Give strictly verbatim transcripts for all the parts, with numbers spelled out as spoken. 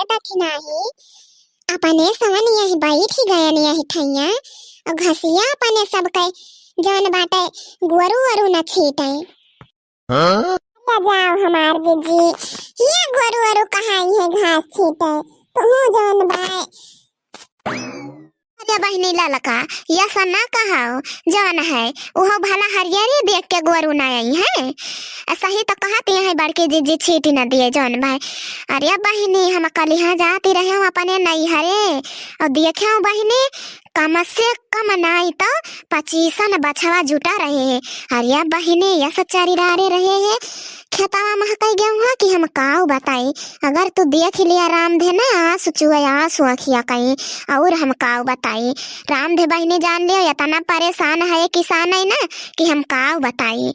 देखत नाही, अपने सवन यही बैठ गयन यही ठैया, और घसिया अपने सबके जौन बाटे गोरू वरू न छीटे। हाँ? ले जाओ हमार जिज्जी, ये गोरू वरू कहाँ है घास छीटे, तुहू जौन बाय। अरे बहिनी ललका, यस ना कहाओ, जौन है, उहो भला हरियरे देख के गोरू ना आई है। आ सही तो कहत है बड़की जिज्जी, छीटी न दिए जौन भाई। अरे बहिनी, हम कलिहा जाती रहे अपने नैहरे, और देखे बहिनी, कम से कम नाई तो पच्चीसन बछवा जुटा रहे हैं। अरे बहिनी, यस चरी डारे रहे हैं, खेतवा महकई गेहूँ कि हम काऊ बताई। अगर तू देख लिया रामधे ना, आंसू चुए आंसू अखिया कई, और हम काऊ बताई। रामधे बहिनी जान लियो, इतना परेशान है किसान है ना कि हम काऊ बताई।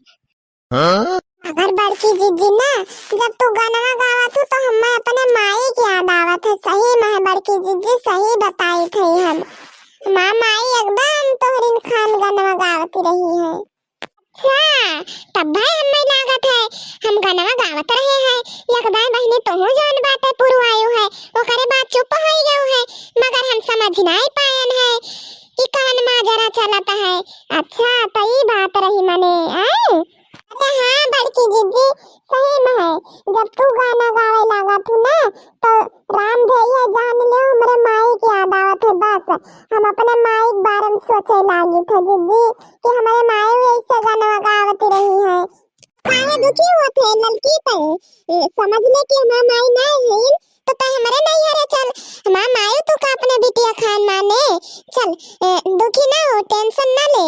हाँ? अगर बड़की जिज्जी ना, जब तू गनवा गावत हूँ तो हमें अपने माई की याद आवत है। सही में है बड़की जिज्जी, सही बताई थी हम। माँ माई एकदम तोहरिन खान गनवा गावती रही है। अच्छा, तब भाई हमें लागत है, हम गनवा गावत रहे हैं, यकदाई बहिनी तोहू जौन बाटे पुरवायो है, ओकरे बाद चुप होई गयो है, मगर हम समझ नाई पायन है कि कवन माजरा चलत है। अच्छा, तो ई बात रही मने, आय? अरे हाँ, बड़की जिज्जी, सही में है, जब तू गाना गावे लागत हूँ ना, तो रामधे ये जान लियो, हमरे माई की याद आवत है। बस हम अपने माई के बारे में सोचे लागी थे जिज्जी, कि हमरे माई भी ऐसे गाना गावत रही है। काहे दुखी होत है ललकी? तय, ए, समझ ले कि हमार माई ना है, तो तय हमरे नैहरे चल। हमार माई तू का अपने बिटिया खान माने। चल, ए, दुखी ना हो, tension ना ले।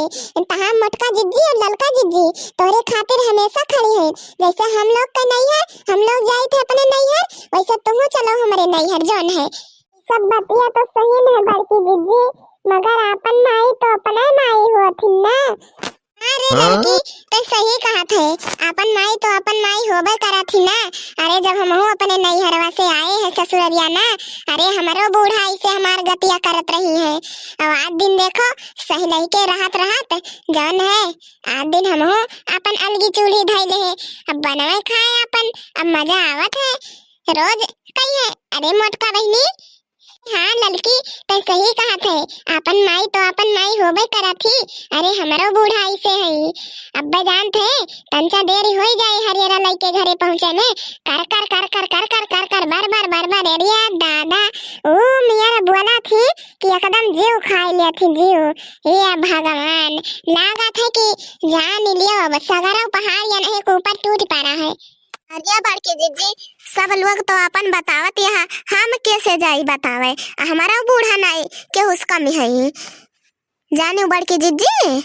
तहार मोटका जिज्जी और ललका जिज्जी तोरे खातिर हमेशा खड़ी है। जैसे हम लोग के नैहर, हम लोग जाई थे अपने नैहर, वैसे तुहू चलो हमरे नैहर जौन है। सब बतिया तो सही है बड़की जिज्जी, मगर आपन माई तो अपने माई होथिन ना। अरे हाँ? लड़की, तै सही कहत है, आपन माई तो आपन माई होबे करत ही ना। अरे जब हमहू अपने नैहरवा से आए हैं ससुररिया ना, अरे हमरो बूढ़ा ऐसे हमार गतिया करत रही है। अब आज दिन देखो, सही लइके रहत रहत जौन है, आज दिन हमहू आपन अलगी चूल्ही धइले है। अब बनवे खाए आपन, अब मजा आवत है। रोज कही है, अरे मोटका बहिनी, हाँ ललकी, तै सही कहत है, आपन माई तो आपन माई होबे करत ही। अरे हमरो बूढ़ा ऐसे है, अब्बे जानत है, तंचा देरी होई जाए हरियरा लइके घरे पहुँचे में, कर कर कर कर कर कर कर कर बर बर बर बर, अरे दादा, ऊ मियर बोलत ही कि एकदम जीव खाई लेत ही जीव। हे भगवान, लागत है कि जान लियो अब सगरो पहाड़ यनहे के ऊपर टूट पड़ा है। अरे बड़की जिज्जी, सब लोग तो आपन बतावत यहाँ, हम कैसे जाई बतावे? आ हमारा बूढ़ा नाई के उसका में है, जानियो बड़की जिज्जी।